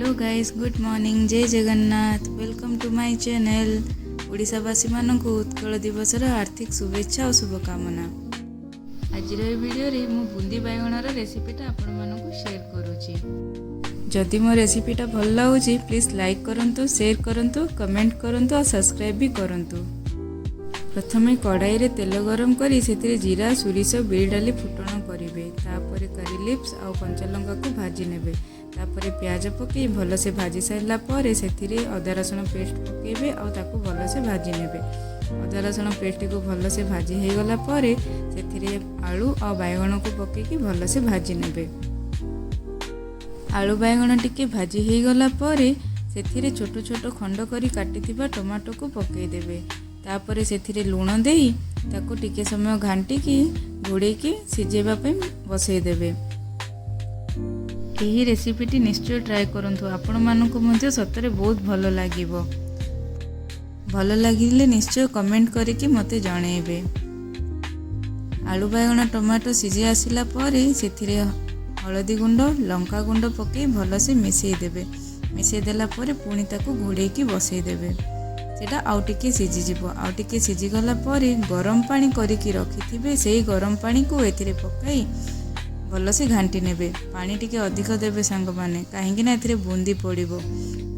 Hello guys, good morning, Jay Jagannath. Welcome to my channel. ଓଡ଼ିଶାବାସୀମାନଙ୍କୁ Utkal ଦିବସର ହାର୍ଦ୍ଦିକ ଶୁଭେଚ୍ଛା ଓ ଶୁଭକାମନା। ଆଜିର ଏହି ଭିଡ଼ିଓରେ ମୁଁ ବୁନ୍ଦି ବାଇଗଣର ରେସିପିଟା ଆପଣମାନଙ୍କୁ ସେୟାର କରୁଛି। ଯଦି ମୋ ରେସିପିଟା ଭଲ ଲାଗୁଛି, ପ୍ଲିଜ୍ ଲାଇକ୍ କରନ୍ତୁ, ସେୟାର କରନ୍ତୁ, କମେଣ୍ଟ କରନ୍ତୁ ଆଉ ସବସ୍କ୍ରାଇବ୍ ବି କରନ୍ତୁ। ପ୍ରଥମେ କଡ଼ାଇରେ ତେଲ ଗରମ କରି ସେଥିରେ ଜିରା, ସୋରିଷ, ବିରି ଡାଲି ଫୁଟଣ କରିବେ। ତାପରେ କରି ଲିଭ୍ସ ଆଉ କଞ୍ଚା ଲଙ୍କାକୁ ଭାଜି ନେବେ। ତାପରେ ପିଆଜ ପକାଇ ଭଲସେ ଭାଜି ସାରିଲା ପରେ ସେଥିରେ ଅଦା ରସୁଣ ପେଷ୍ଟ ପକାଇବେ ଆଉ ତାକୁ ଭଲସେ ଭାଜି ନେବେ। ଅଦା ରସୁଣ ପେଷ୍ଟଟିକୁ ଭଲସେ ଭାଜି ହେଇଗଲା ପରେ ସେଥିରେ ଆଳୁ ଆଉ ବାଇଗଣକୁ ପକାଇକି ଭଲସେ ଭାଜି ନେବେ। ଆଳୁ ବାଇଗଣ ଟିକେ ଭାଜି ହେଇଗଲା ପରେ ସେଥିରେ ଛୋଟ ଛୋଟ ଖଣ୍ଡ କରି କାଟିଥିବା ଟମାଟୋକୁ ପକାଇଦେବେ। ତାପରେ ସେଥିରେ ଲୁଣ ଦେଇ ତାକୁ ଟିକେ ସମୟ ଘାଣ୍ଟିକି ଘୋଡ଼େଇକି ସିଝେଇବା ପାଇଁ ବସେଇଦେବେ। ଏହି ରେସିପିଟି ନିଶ୍ଚୟ ଟ୍ରାଏ କରନ୍ତୁ। ଆପଣମାନଙ୍କୁ ମଧ୍ୟ ସତରେ ବହୁତ ଭଲ ଲାଗିବ। ଭଲ ଲାଗିଲେ ନିଶ୍ଚୟ କମେଣ୍ଟ କରିକି ମୋତେ ଜଣେଇବେ। ଆଳୁ, ବାଇଗଣ, ଟମାଟୋ ସିଝି ଆସିଲା ପରେ ସେଥିରେ ହଳଦୀ ଗୁଣ୍ଡ, ଲଙ୍କା ଗୁଣ୍ଡ ପକାଇ ଭଲସେ ମିଶାଇ ଦେବେ। ମିଶାଇ ଦେଲା ପରେ ପୁଣି ତାକୁ ଘୋଡ଼େଇକି ବସେଇ ଦେବେ। ସେଇଟା ଆଉ ଟିକେ ସିଝିଯିବ। ଆଉ ଟିକେ ସିଝିଗଲା ପରେ ଗରମ ପାଣି କରିକି ରଖିଥିବେ, ସେଇ ଗରମ ପାଣିକୁ ଏଥିରେ ପକାଇ ଭଲସେ ଘାଣ୍ଟି ନେବେ। ପାଣି ଟିକେ ଅଧିକ ଦେବେ ସାଙ୍ଗମାନେ, କାହିଁକି ନା ଏଥିରେ ବୁନ୍ଦି ପଡ଼ିବ।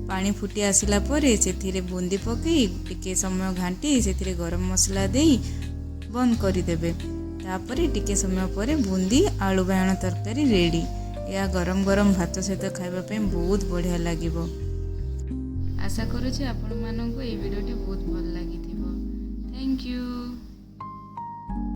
ପାଣି ଫୁଟି ଆସିଲା ପରେ ସେଥିରେ ବୁନ୍ଦି ପକାଇ ଟିକେ ସମୟ ଘାଣ୍ଟି ସେଥିରେ ଗରମ ମସଲା ଦେଇ ବନ୍ଦ କରିଦେବେ। ତାପରେ ଟିକେ ସମୟ ପରେ ବୁନ୍ଦି ଆଳୁ ବାଇଗଣ ତରକାରୀ ରେଡ଼ି। ଏହା ଗରମ ଗରମ ଭାତ ସହିତ ଖାଇବା ପାଇଁ ବହୁତ ବଢ଼ିଆ ଲାଗିବ। ଆଶା କରୁଛି ଆପଣମାନଙ୍କୁ ଏଇ ଭିଡ଼ିଓଟି ବହୁତ ଭଲ